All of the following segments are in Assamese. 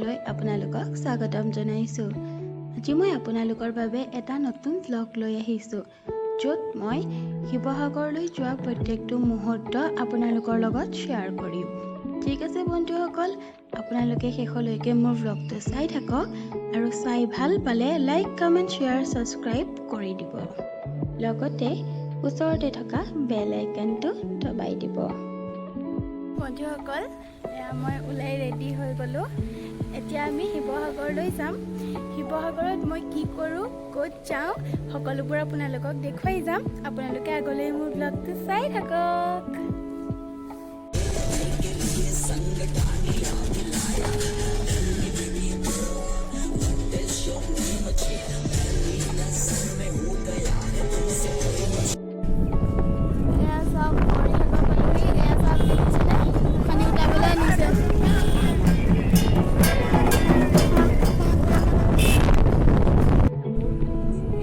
চেনেললৈ আপোনালোকক স্বাগতম জনাইছোঁ। আজি মই আপোনালোকৰ বাবে এটা নতুন ভ্লগ লৈ আহিছোঁ, য'ত মই শিৱসাগৰলৈ যোৱা প্ৰত্যেকটো মুহূৰ্ত আপোনালোকৰ লগত শ্বেয়াৰ কৰিম। ঠিক আছে বন্ধুসকল, আপোনালোকে শেষলৈকে মোৰ ভ্লগটো চাই থাকক আৰু চাই ভাল পালে লাইক, কমেণ্ট, শ্বেয়াৰ, ছাবস্ক্ৰাইব কৰি দিব। লগতে ওচৰতে থকা বেল আইকনটো দবাই দিব। বন্ধুসকল, এয়া মই ওলাই ৰেডি হৈ গ'লোঁ। এতিয়া আমি শিৱসাগৰলৈ যাম। শিৱসাগৰত মই কি কৰোঁ, ক'ত যাওঁ, সকলোবোৰ আপোনালোকক দেখুৱাই যাম। আপোনালোকে আগলৈ মোৰ ব্লগটো চাই থাকক। এয়া চাওক, মৰিসাগৰ পালোহি। এয়া চাওক, দেখিছেনে, পানী উঠাবলৈ আনিছে।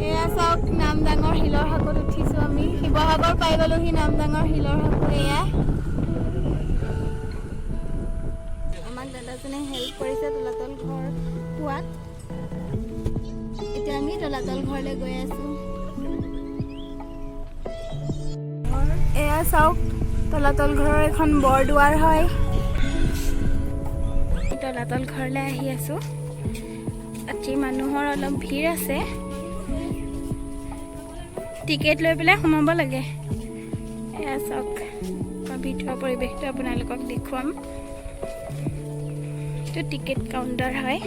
এয়া চাওক, নামদাঙৰ শিলৰ সাঁকোত উঠিছোঁ আমি। শিৱসাগৰ পাই গ'লোহি। নামদাঙৰ শিলৰ সাঁকো এয়া। আমাক দাদাজনে হেল্প কৰিছে তলাতল ঘৰ পোৱাত। এতিয়া আমি তলাতল ঘৰলৈ গৈ আছোঁ। এয়া চাওক, তলাতল ঘৰৰ এখন বৰদুৱাৰ হয়। তলাতল ঘৰলৈ আহি আছোঁ। আজি মানুহৰ অলপ ভিৰ আছে। টিকেট লৈ পেলাই সোমাব লাগে। এয়া চাওক, মই ভিতৰৰ পৰিৱেশটো আপোনালোকক দেখুৱাম। এইটো টিকেট কাউণ্টাৰ হয়।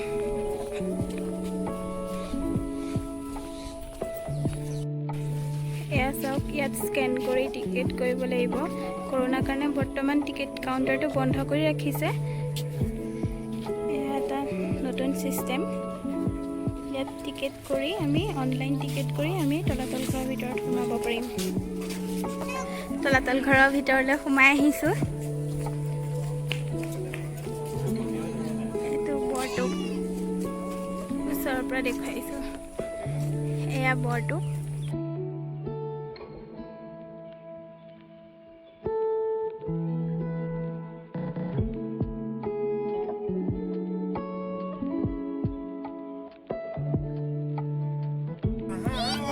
এয়া চাওক, ইয়াত স্কেন কৰি টিকেট কৰিব লাগিব। কৰোণাৰ কাৰণে বৰ্তমান টিকেট কাউণ্টাৰটো বন্ধ কৰি ৰাখিছে। এয়া এটা নতুন ছিষ্টেম। ইয়াত টিকেট কৰি আমি, অনলাইন টিকেট কৰি আমি তলাতল ঘৰৰ ভিতৰত সোমাব পাৰিম। তলাতল ঘৰৰ ভিতৰলৈ সোমাই আহিছোঁ। এইটো বৰটোপ, ওচৰৰ পৰা দেখুৱাইছোঁ। এয়া বৰটোপ।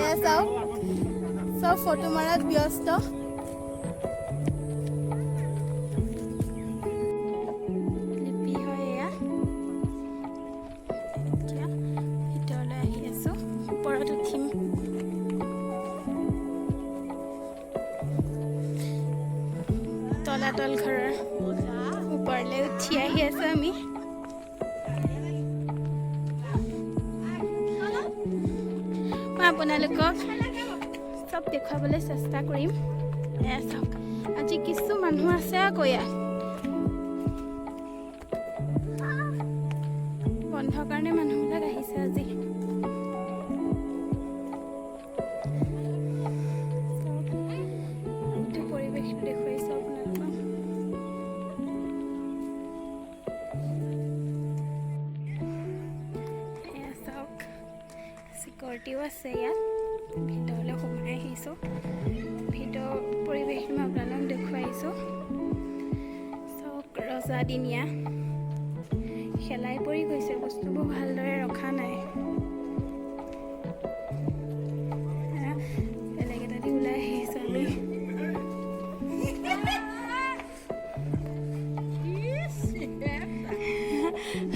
এয়া চাওক, চব ফটো মাৰাত ব্যস্ত। লিপি হয় এয়া। এতিয়া ভিতৰলৈ আহি আছোঁ, ওপৰত উঠিম। তলাতল ঘৰৰ ওপৰলৈ উঠি আহি আছোঁ আমি। মই আপোনালোকক চব দেখুৱাবলৈ চেষ্টা কৰিম। এয়া চাওক, আজি কিছু মানুহ আছে আকৌ ইয়াত। বন্ধ কাৰণে মানুহবিলাক আহিছে আজি। চাওক, এইটো পৰিৱেশটো দেখুৱাইছোঁ আপোনালোকক। এয়া চাওক, চিকিউৰিটিও আছে ইয়াত। ভিতৰলৈ সোমাই আহিছোঁ। ভিতৰ পৰিৱেশটো মই আপোনালোকক দেখুৱাইছোঁ। চাওক, ৰজাদিনীয়া, শেলাই পৰি গৈছে, বস্তুবোৰ ভালদৰে ৰখা নাই। এয়া, বেলেগ এটা দি ওলাই আহিছোঁ আমি।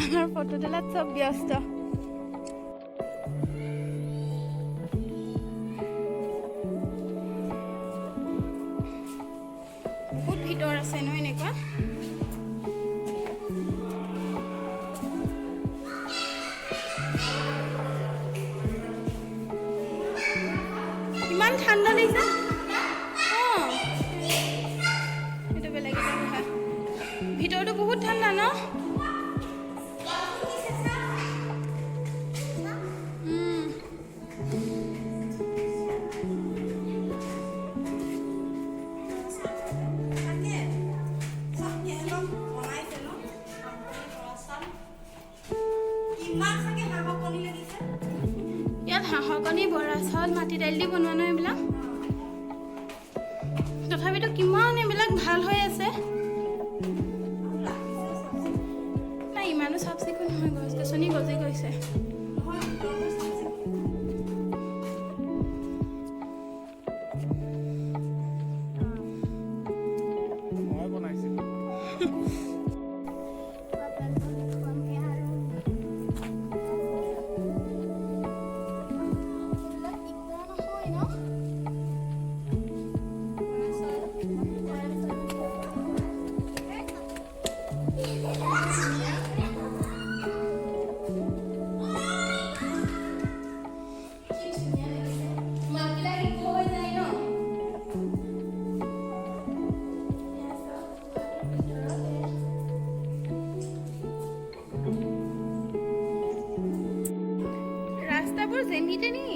আমাৰ ফটো তোলাত চব ব্যস্ত। বহুত ভিতৰ আছে ন এনেকুৱা। ইমান ঠাণ্ডা লাগিছে। অঁ, এইটো বেলেগ এটা গুহা। ভিতৰটো বহুত ঠাণ্ডা ন। উম। ইয়াত হাঁহৰ কণী, বৰা চাউল, মাটি দাইল দি বনোৱা ন এইবিলাক। তথাপিতো কিমান এইবিলাক ভাল হৈ আছে। নাই, ইমানো চাফ চিকুণ নহয়, গছ গছনি গজি গৈছে। মই বনাইছিলোঁ। আপোনালোকক দেখুৱাম এয়া আৰু এইবিলাক ইক' নহয় ন? বৰা চাউল, বৰা চাউল। কি ধুনীয়া লাগিছে, মাতবিলাক ইক' হৈ যায় ন? এয়া চাওক, গুহাটোৰ ভিতৰত এয়া। ৰাস্তাবোৰ যেনি তেনি।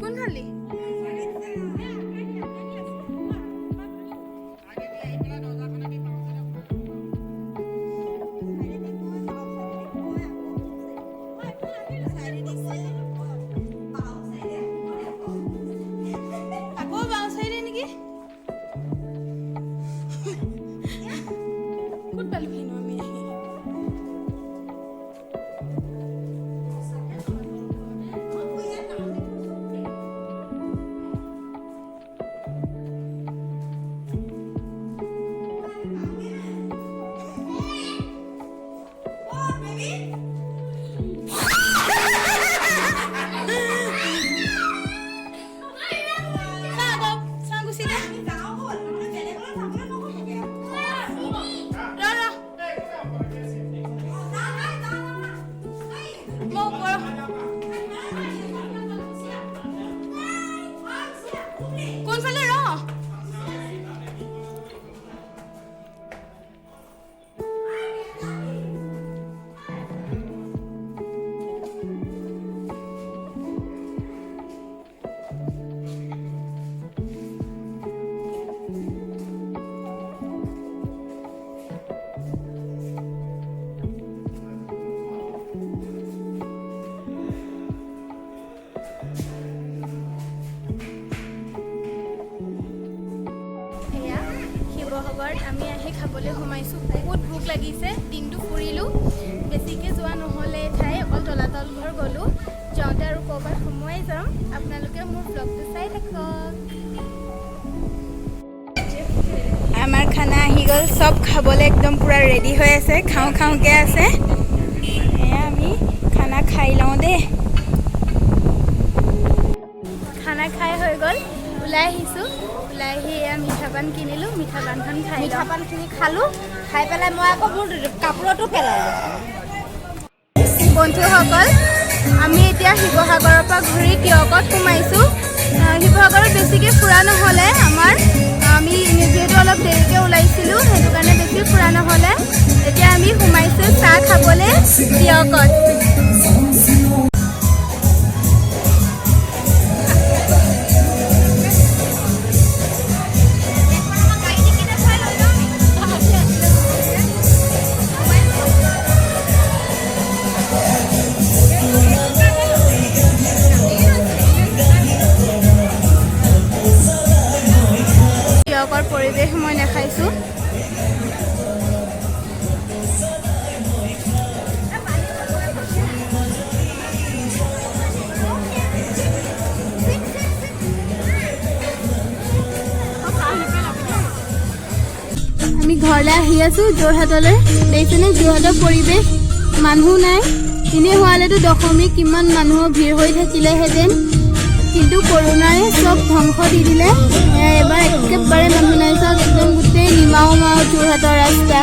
কোনফালে? আকৌ বাওঁ চাইডে নেকি? ক'ত পালোহিনো আমি আহি? চা আকৌ, চা, গুচি দে। ৰ ৰ, মই ওপৰ। কোনফালে? ৰ। এয়া শিৱসাগৰত আমি আহি খাবলৈ সোমাইছোঁ। বহুত ভোক লাগিছে, দিনটো ফুৰিলোঁ, বেছিকৈ যোৱা নহ'লে ঠাই, অকল তলাতল ঘৰ গ'লোঁ। যাওঁতে আৰু ক'ৰবাত সোমোৱাই যাম। আপোনালোকে মোৰ ব্লগটো চাই থাকক। আমাৰ খানা আহি গ'ল। চব খাবলৈ একদম পূৰা ৰেডি হৈ আছে, খাওঁ খাওঁকৈ আছে। এয়া আমি খানা খাই লওঁ দেই। খানা খাই হৈ গ'ল, ওলাই আহিছোঁ। ওলাই আহি এয়া মিঠা পান কিনিলোঁ, মিঠা পানখন খাই লওঁ। মিঠা পানখিনি খালোঁ, খাই পেলাই মই আকৌ মোৰ কাপোৰতো পেলালোঁ। বন্ধুসকল, আমি এতিয়া শিৱসাগৰৰ পৰা ঘূৰি টীয়কত সোমাইছোঁ। শিৱসাগৰত বেছিকৈ ফুৰা নহ'লে আমাৰ। আমি যিহেতু অলপ দেৰিকৈ ওলাইছিলোঁ, সেইটো কাৰণে বেছি ফুৰা নহ'লে। এতিয়া আমি সোমাইছোঁ চাহ খাবলৈ টীয়কত। টীয়কৰ পৰিৱেশ মই দেখাইছোঁ। আমি ঘৰলৈ আহি আছোঁ যোৰহাটলৈ। দেখিছেনে যোৰহাটৰ পৰিৱেশ? মানুহ নাই। এনেই হোৱালেতো দশমী কিমান মানুহৰ ভিৰ হৈ থাকিলেহেঁতেন, কিন্তু কৰোণাই চব ধ্বংস দি দিলে। এবাৰ একেবাৰে মানুহ নাই। চাওক, একদম গোটেই নিমাও মাও যোৰহাটৰ ৰাস্তা।